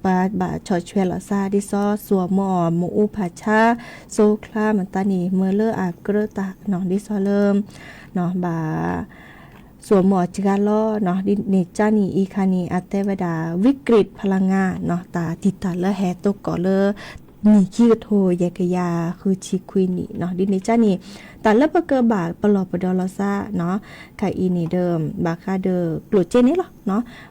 ပှၤဘၣ်ဆီၣ်ထွဲလီၤသး ဒ်သိးစိၤအမီၢ်အီၤ မ့ၣ်အူဖးဆါ စိချါမတၤန့ၣ် မ့ၢ်လၢအကြၢးတၢ်နီၤ ဒ်သိးလၢ ဘၣ် စိၤအမီၢ်အီၤစှၤလီၤနီၤ ဒ်န့ၣ်ကန့ၣ် အံၤခါန့ၣ် အတဲဝဲဒၣ် ဝံကရံးဖလါငါနီၤ တၢ်တံာ်တာ်လၢဟဲတိကိးလၢ နံၣ်ခံကထိယဲၢ်ကယၤဃုဆံခွံနံၣ်နီၤ ဒ်န့ၣ်ကန့ၣ် တၢ်လၢပကဘၣ်ပလီၢ်ပဒီလီၤသးနီၤ ခါအံၤန့ၣ်ဒီး ဘၣ်ဃးဒီးကျိၣ်စ့န့ၣ်လီၤ ကျိၣ်စ့ယဲၢ်လီၤ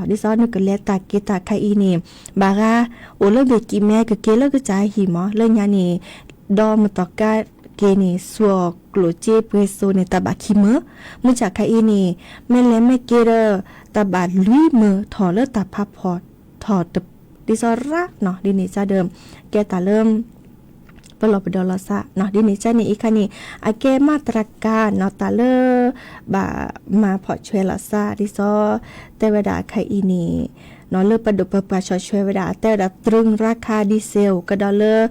ဒ်သိးနကလဲၤတၢ်က့ၤတၢ်ခါအံၤန့ၣ် ဘၣ်ဃး အိၣ်လၢဝ့ၢ်ကံၢ်မဲ ကက့ၤလၢကစၢ်ဟံၣ်မး လၢညါန့ၣ် ဒီးမတီၢ်ကါက့ၤန့ၣ် စိၤအီၤကျိၣ်စ့ပှ့ၤစိၤန့ၣ် တၢ်ဘၣ်ခံမၢ မုၢ်ဆါခါအံၤန့ၣ် မ့ၢ်လဲၤမ့ၢ်က့ၤဒီး တၢ်ဘၣ်လွံၢ်မၢထီၣ်လၢတၢ်ဖးဖီၣ်ထီၣ်တ ဒ်သိးရၣ်နီၤ ဒ်န့ၣ်ကဒီး ကဲတၢ်လၢ ပလီၢ်ပဒီလီၤသးနီၤ ဒ်န့ၣ်ကန့ၣ် အံၤခါန့ၣ် အကဲမၤတြၢ်ကါနီၤ တၢ်လၢ ဘၣ်မၤဖီၣ်ဆွဲလီၤသး ဒ်သိး တဲဝဲဒၣ်ခါအံၤန့ၣ် နီၤ လၢပဒိၣ်ပပှၢ်ဆီၣ်ထွဲဝဲဒၣ် တဲဝဲဒၣ် တြူၢ်ရါခါ ဒံၣ်စဲး ကဒီးလၢ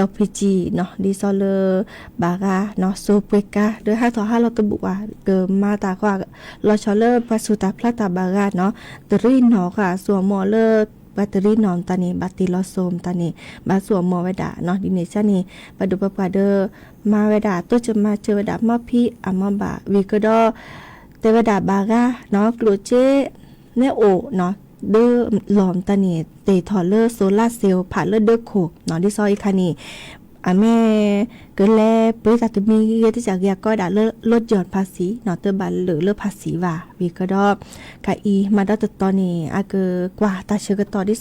L P G နီၤ ဒ်သိးလၢ ဘၣ်ဂၤနီၤ စိၤပှ့ၤကါ လၢဟးထီၣ်ဟးလီၤတဘူၣ်ဘၣ် ကမၤတၢ်ဃီ လီၤဆီလၢပှၤဆူၣ်တၢ်ဖျါတၢ်ဘၣ်ဂၤနီၤ တရံးနီၣ်ဃီ စိၤအမီၢ်လၢ ပှၤတရံးနီၣ်မတၤန့ၣ် ဘၣ်တ့ၢ်လီၤစိၤမတၤန့ၣ် ဘၣ်စိၤအမီၢ်ဝဲဒၣ်နီၤ ဒ်န့ၣ်ကန့ၣ် ပဒိၣ်ပပှၢ်ဒီး မၤဝဲဒၣ် တိစၢၤမၤစၢၤဝဲဒၣ် မီဖံးအမီဘၣ် ဝံၤကဒီး တဲဝဲဒၣ်ဘၣ်ဂၤနီၤ ကျိၣ်စ့ မ့ၢ်အိၣ်နီၤ ဒၢလီၢ်မတၤန့ၣ် တ့ၢ်ထီၣ်လၢစိၤလါစ့ၤဖးလၢဒၢခိၣ်နီၤ ဒ်သိးအံၤခါန့ၣ် အမ့ၢ်ကလဲၤပှ့ၤတၢ်တမံၤဂ့ၤ တစၢ်ဂ့ၤအကီဒၣ်လၢ လီၤယီၢ်ဖးစံနီၤ တဘၣ်လၢာ်လၢဖးစံဘၣ် ဝံၤကဒီး ခါအံၤမၤဒီးတတီၤန့ၣ် အကကွၢ်တၢ်ဆၢကတီၢ်ဒ်သိး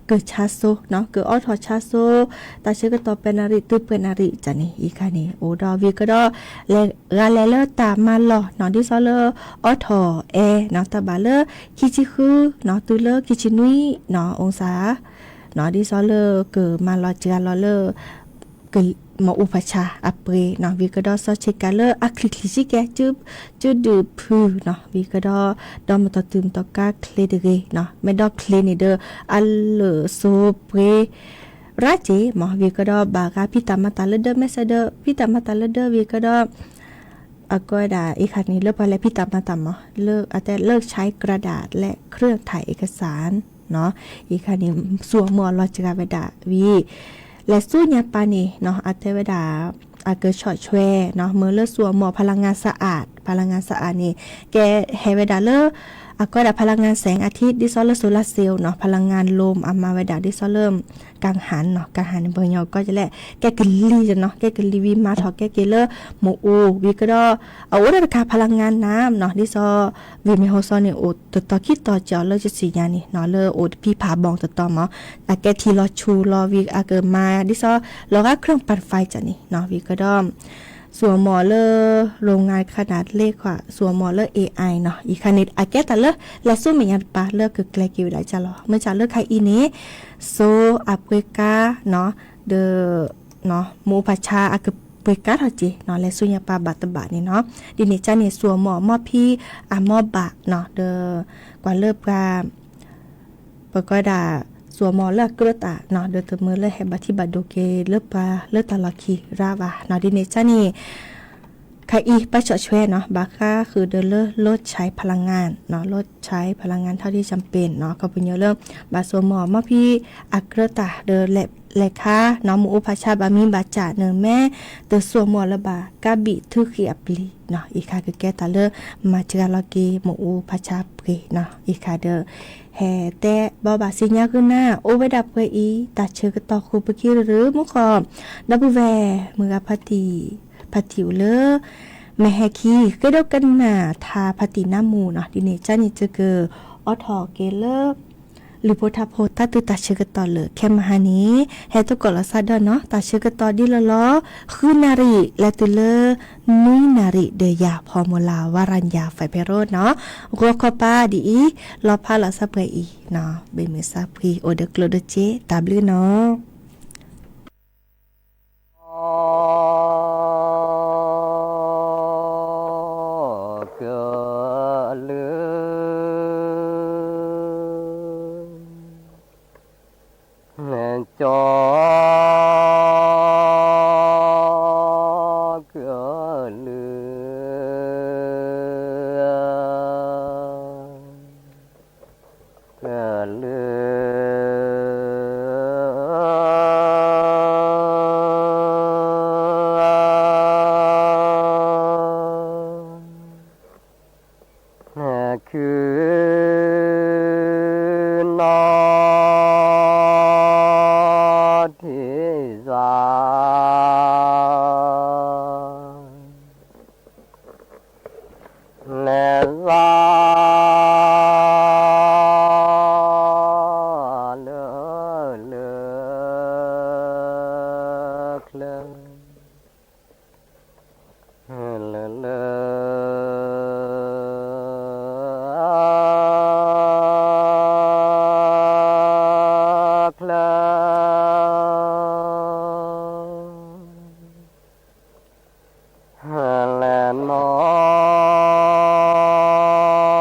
ကဆါစိနီၤ ကအိးထီၣ်ဆါစိ တၢ်ဆၢကတီၢ်ပှဲၤနၣ်ရံၣ်တုၤပှဲၤနၣ်ရံၣ်န့ၣ် အံၤခါန့ၣ် အိၣ်ဒီးဝံၤကဒီး လဲၤဂၤလဲၤလၢတၢ်မၤလီၢ်နီၤ ဒ်သိးလၢ အိးထီၣ်အဲၣ်နီၤ တၢ်ဘၣ်လၢ ခံဆံဃုနီၤ တုၤလၢခံဆံနွံနီၤ အူစၢ် နီၤ ဒ်သိးလၢကမၤလီၤစှၤလီၤလၢ မီၣ်အူဖးဆါအပှ့ၤနီၤ ဝံၤကဒီး စီၤဆ့ကၤလၢအချံၣ်ချံၣ်ဆံကဲ စုဒုၣ်ဖုနီၤ ဝံၤကဒီး ဒီးမတီၢ်တုၤမတီၢ်ကါချ့တဂ့ၤနီၤ မ့ၢ်ဒီးချ့န့ၣ်ဒီး အလၢာ်စိၤပှ့ၤ ရၣ်က့ၤမး ဝံၤကဒီး ဘၣ်ဂၤဖံးတၢ်မၤတၢ်လၢဒၢ မ့ၢ်စဲဒီး ဖံးတၢ်မၤတၢ်လၢဒၢ ဝံၤကဒီး အကဲဝဲဒၣ် အံၤခါန့ၣ် လၢပှၤလဲၤဖံးတၢ်မၤတၢ်မၤ လၢအတဲလၢ ใช้กระดาษ และเครื่องถ่ายเอกสาร နီၤ, အံၤခါန့ၣ် စူၢ်အမီၢ်အလီၤစှၤဝဲဒၣ်ဝံၤ လဲၤဆူညါပၤန့ၣ်နီၤ အတဲဝဲဒၣ် အကဆီၣ်ထွဲနီၤ မ့ၢ်လၢစူၢ်အမီၢ် พลังงานสะอาด พลังงานสะอาด န့ၣ် ကဲဟဲဝဲဒၣ်လၢ အကဲဝဲဒၣ် พลังงานแสงอาทิตย์ ဒ်သိးလၢ solar cell နီၤ พลังงานลม အမၤဝဲဒၣ်ဒ်သိးလၢ กังหัน နီၤ กังหัน န့ၣ် ပှၤကညီကီၢ်ကလဲၣ် ကဲကလံၤနီၤ ကဲကလံၤဝံၤမၤထီၣ်ကဲက့ၤလၢ မ့ၣ်အူ ဝံၤကဒီး အအိၣ်ဒၣ်တခါ พลังงานน้ำ နီၤ ဒ်သိး ဝ့ၢ်မဲၢ်ဟိၣ်စီၤန့ၣ် အိၣ်တတီၤခံတီၤကီးလၢကစံၣ်ညါန့ၣ်နီၤ လၢအိၣ်တဖံဖးဘီၣ်တတီၤမး အကဲထံၣ်လီၤဆူၣ်လီၤဝံၤအကမၤ ဒ်သိး လီၤဂာ် เครื่องปั่นไฟ ကၠး န့ၣ်နီၤ ဝံၤကဒီး စူၢ်အမီၢ်လၢ โรงงานขนาดเล็ก ခွါ စူၢ်အမီၢ်လၢ เอไอ နီၤ အံၤခါန့ၣ် အကဲတၢ်လၢ လဲၤဆူမဲာ်ညါတပၤလၢကကျဲၤက့ၤဝဲဒၣ်ကၠးလီၤ မ့ၢ်ကၠးလၢခါအံၤန့ၣ် စိအပှ့ၤကါနီၤ ဒီး မ့ၣ်အူဖးဆါအကပှ့ၤကါထီၣ်က့ၤနီၤ လဲၤဆူညါပၤဘၣ်တဘၣ်န့ၣ်နီၤ ဒ်န့ၣ်ကၠးန့ၣ် စူၢ်အမီၢ်မီၢ်ဖံးအမီၢ်ဘၣ်နီၤ ဒီး ကွၢ်လၢပှၤ ပကဝဲဒၣ် စူၢ်အမီၢ်လၢအကြၢးတၢ်နီၤ ဒီးတမၢလၢဟဲဘၣ်ထံဘၣ်ဒိက့ၤလၢပှၤလၢတၢ်လီၢ်ခံရၣ်ဘၣ်နီၤ ဒ်န့ၣ်ကၠးန့ၣ် ခါအံၤ ပၢ်ဆီၣ်ထွဲနီၤ ဘၣ်ဃးဃုာ်ဒီးလၢ ลดใช้พลังงาน နီၤ ลดใช้พลังงาน เท่าที่จำเป็น နီၤ ခီပညီလၢ ဘၣ်စူၢ်မီၢ်မီၢ်ဖံးအကြၢးတၢ်ဒီးလဲၤခါနီၤ မ့ၣ်အူဖးဆါဘၣ်မံဘၣ်ကၠးန့ၣ် မ့ၢ်တစူၢ်မီၢ်လၢၤဘၣ် ကးဘံၣ်ထုးဃံအပျံၤနီၤ အံၤခါကကဲတၢ်လၢ မၤစှၤလီၤက့ၤမ့ၣ်အူဖးဆါပှ့ၤနီၤ အံၤခါဒီး ဟဲတဲဘီဘၣ်စံညါဃုနၢ် အိၣ်ဝဲဒၣ်ပှဲၤအံၤ တၢ်ဆၢကတီၢ်ဃိပက့ၤရၢမူဃီ ဒီပုၢ်ဝဲၢ် မုၢ်ဂၤဖါတံၢ် ဖါတံၢ်အိၣ်လၢ မဲာ်ဟဲခံ ဃ့ဒိကနၣ်ထါဖါတံၢ်နါမူနီၤ ဒ်န့ၣ်ကၠးန့ၣ် ယကအိးထီၣ်က့ၤလၢ လုၢ်ဖိထါဖိတၢ်တုၤတၢ်ဆၢကတီၢ်လၢာ် ခဲမဟါန့ၣ် ဟဲသကိးလီၤသးဒီးနီၤ တၢ်ဆၢကတီၢ်ဒ်လီၤလီၤ ဃုနၣ်ရံၣ် လဲၤတုၤလၢ နွံနၣ်ရံၣ် ဒီးယၤဖီမုၢ်လၢ် ဝါရၣ်ယၤ ဖဲဖဲရိနီၤ ဂီၤခီပၤဒ်အံၤ လီၤဖးလီၤစၢ်ပှဲၤအံၤနီၤ ဘ့ၣ်မုၢ်စၢ်ဖှံအိၣ်ဒီးကျိၣ်ဒီးစ့ တၢ်ဘျုးနီၤ ကလုာ် ကလုာ် ကလုာ် ခုနီၢ်ထံၣ်ယွၤ လဲၤလီၤလၢ လၢချၢ လၢ လၢ ချၢ လဲၤနီၢ်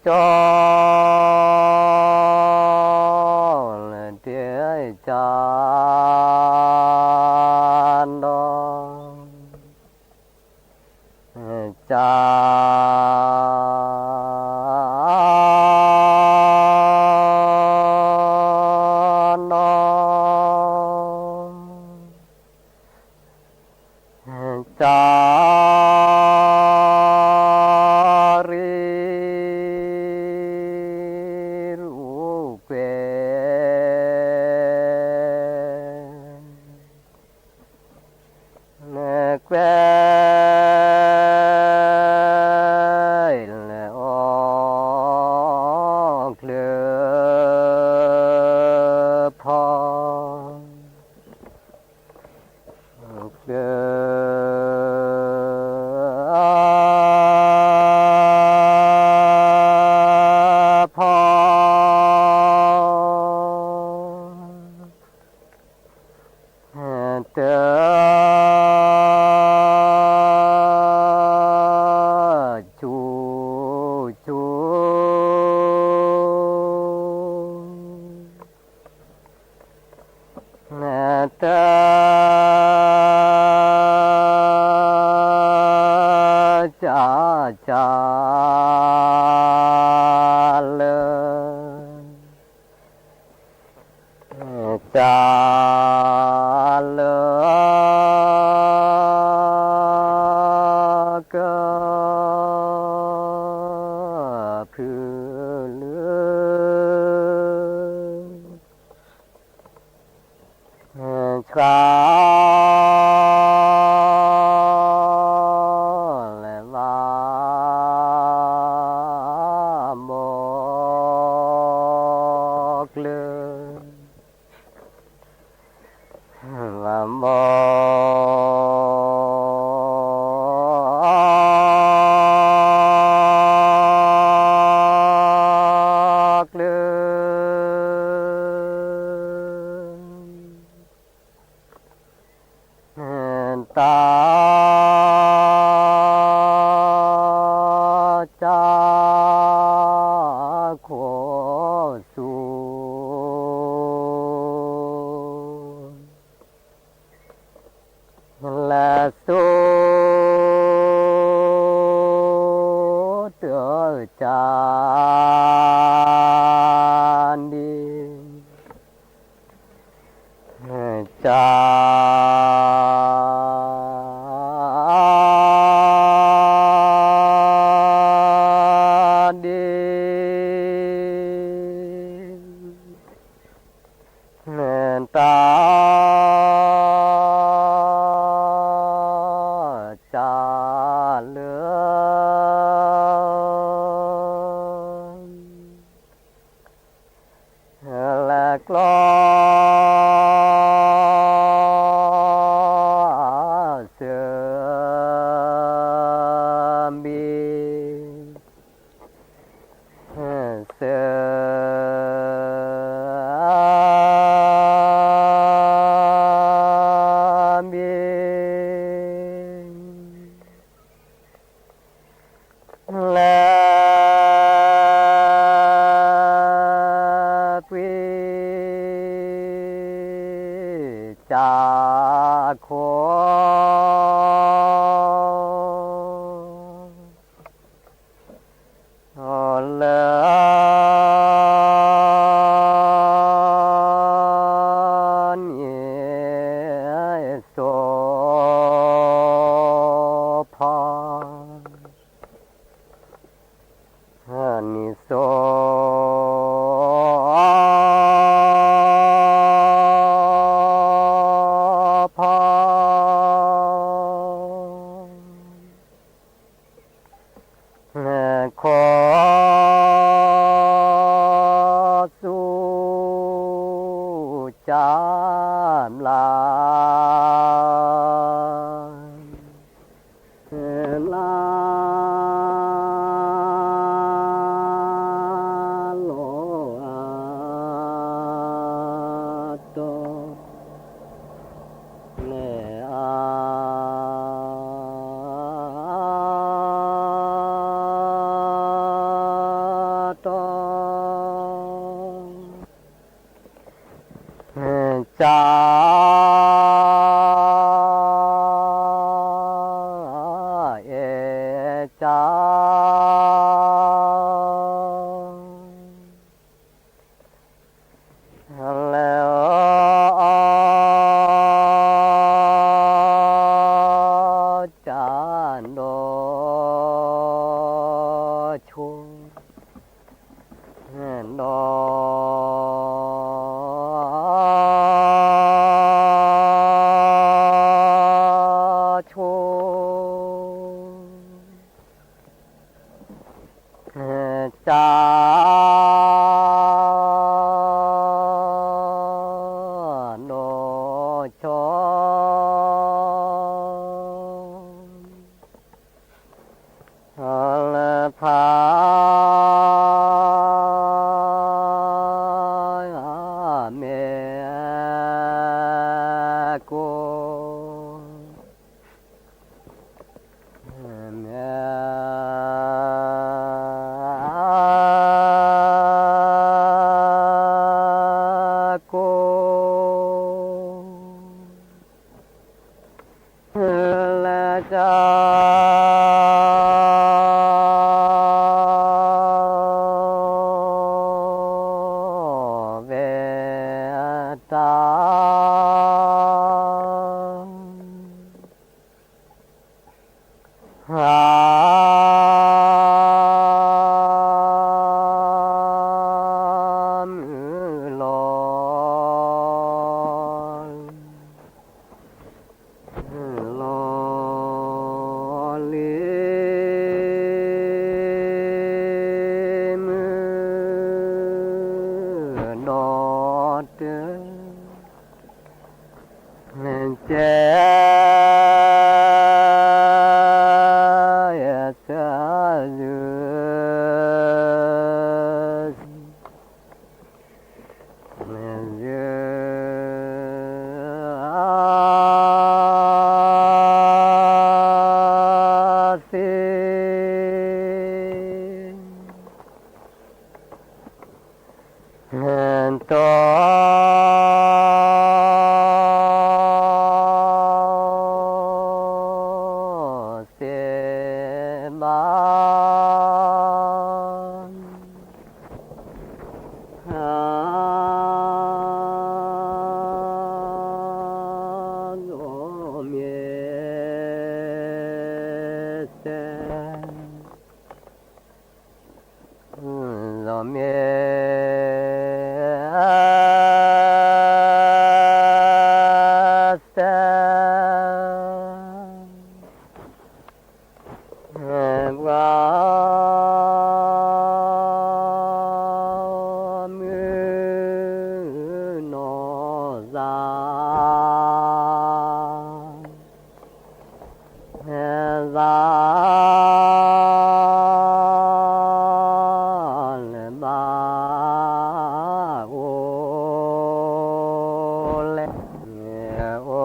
ကၠီ လၢတၢ်ကၠီ ဒီ ကၠီ ဒီ ကၠီ ရံ ရူ ကွဲ ကွဲ လၢအီၣ်ကျၢၤ ဖီ ကျၢၤ ဖီ တၢ် ကၠူ ကၠူ တၢ် ကၠၢ ကၠၢ လၢ ကၠၢ လၢ ကၢ ဖု လၢ ဆှါ လၢ ဘၣ် ဘီ ကျၢၤ ဘၣ် ဘီ ကျၢၤ တၢ် ကၠၢ ခိၣ် စူ လၢ စူ တၢ် ကၠၢ ဒံ ကၠၢ ဒံ တၢ် ကၠၢ လၢ လၢ ကျီ စၢ ဘံ စၢ ဘံ လၢ ပှ့ၤ ကၠၢ ခိၣ် လၢ နံၣ် စိ ဖီ နံၣ် စိ ဖီ ခိၣ် စူ ကၠၢ ဘျါ ဘျါ လီၤ အါ တီ န့ၣ် အါ ကၠါ အဲၣ်ကၠါ လဲၤအီၣ် ကၠါဒီးဆိ ဒီး ဆိ ကၠါ ဒီးဆိ လၢဖး မဲာ်ကိ မဲာ်ကိ လၢကၠါ ဝဲတၢ် ဟါ မုၢ်လီၤ လီၤလံ မုၢ်ဒီတၢ ကဲ ယသးယု ယ သ့ တီ သ့ဘၣ် လီၤမ့ၢ်စဲ လီၤမ့ၢ် စဲ ပှၤ မုၢ်နီၢ်သး သး လၢဘၣ် အိၣ်လဲၣ် အိ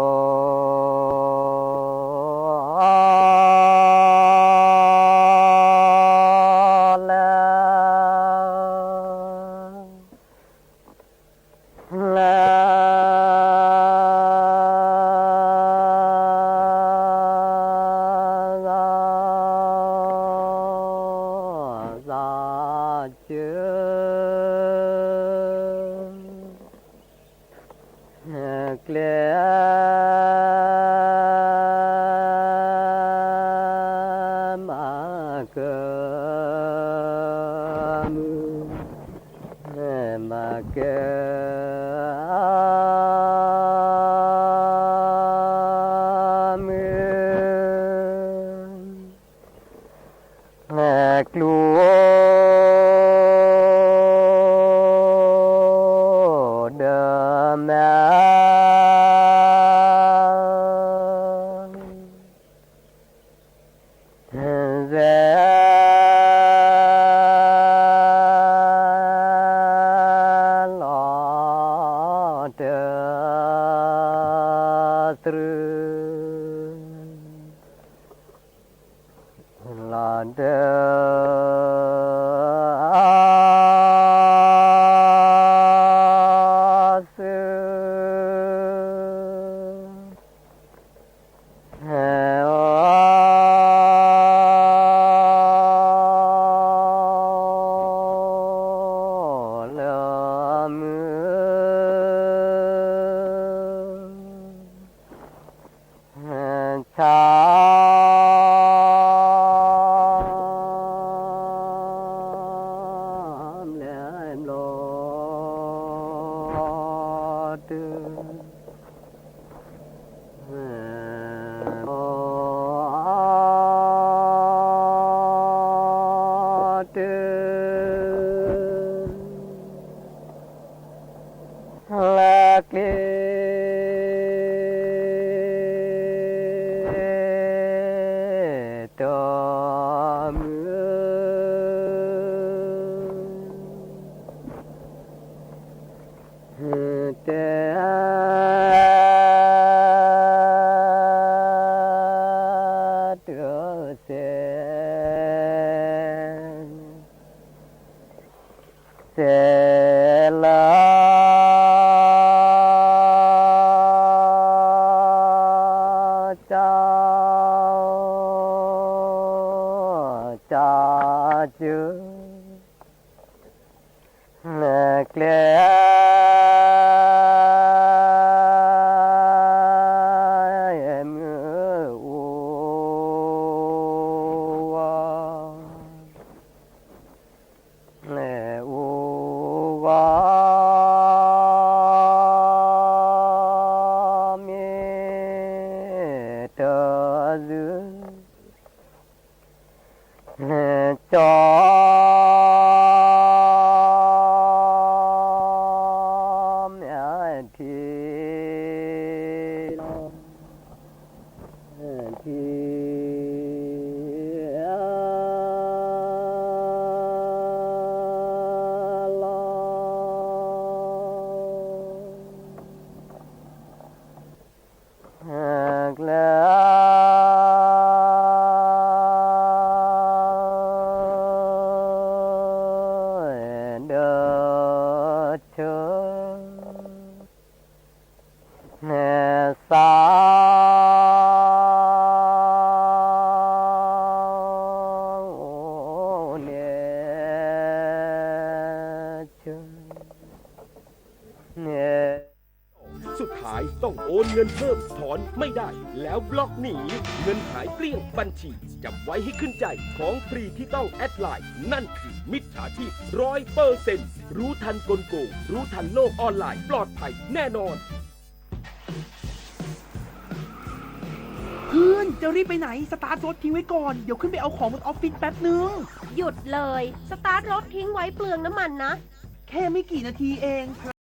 ၣ်လဲၣ် လဲၣ် သးစၢ ကျဲ မၤက မုၢ် မၤက မုၢ် ကျိ ဒီးမဲ စဲ လီၤတၢ တြူ လီၤတၢ စု တဲလၢ ကၠီ ကၠီ ကၠီ ကျဲ မုၢ်အိၣ်ဝါ အိၣ်ဝါ မ့ၢ်တၢ်စု ကၠီ မ့ၢ်ထံ ထံ လီၤ ကျဲ ဒီးဆၢ သး အိၣ်န့ၣ် ဆၢ န့ၣ် สุดท้ายต้องโอนเงินเพิ่ม ถอนไม่ได้ แล้วบล็อกหนี เงินหายเกลี้ยงบัญชี จำไว้ให้ขึ้นใจ ของฟรีที่ต้องแอดไลน์ นั่นคือมิจฉาชีพ ร้อยเปอร์เซ็นต์ รู้ทันกลโกง รู้ทันโลกออนไลน์ ปลอดภัยแน่นอน เพื่อน จะรีบไปไหน สตาร์ทรถทิ้งไว้ก่อน เดี๋ยวขึ้นไปเอาของบนออฟฟิศแป๊บนึง หยุดเลย สตาร์ทรถทิ้งไว้เปลืองน้ำมันนะ แค่ไม่กี่นาทีเอง